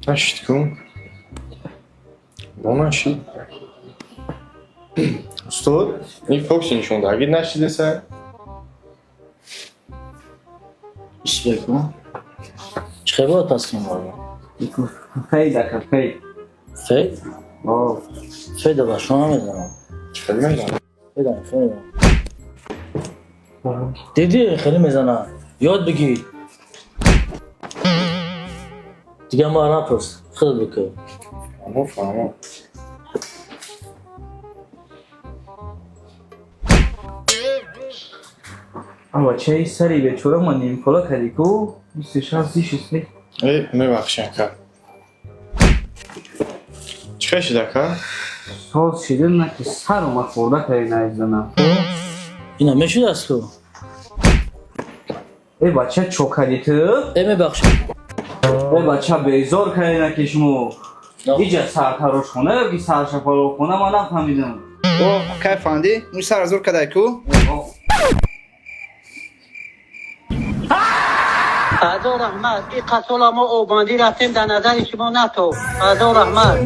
Нашид ку? Бо нашид. Устод, ин фокуси нишондагӣ нашидеса? Ишбеку. Чӣ хел бояд пас кунем? Фейд ака, фейд. Фейд? О. Фейда ба шумо намедонам. Чӣ хел мезанад? Фейда фейда. Дидӣ, хеле мезанад. Ёд бигир. Дигар маро напурс. Худат бикун. Фаҳмо, фаҳмо. А бачаи сари бечора ма нимкола кардӣ ку? 26 36. Э, мебахши, ака. Чӣ хел шид, ака? Соз шида на ки сар омад, хӯрда кардӣ наизана. Ина мешудааст ку? Э, бача, чо кардӣ ту? Э, мебахши. Э, бача, безор кардӣ на ки шумо. Иҷа сартарошхона ё ки саршапалоқхона, ман нафаҳмидам. О, кай фаҳмидӣ? Мӯи сарро зур кадай ку? Ҳазор раҳмат, ин қасола мо оббандӣ рафтем, дар назари шумо натофт. Ҳазор раҳмат.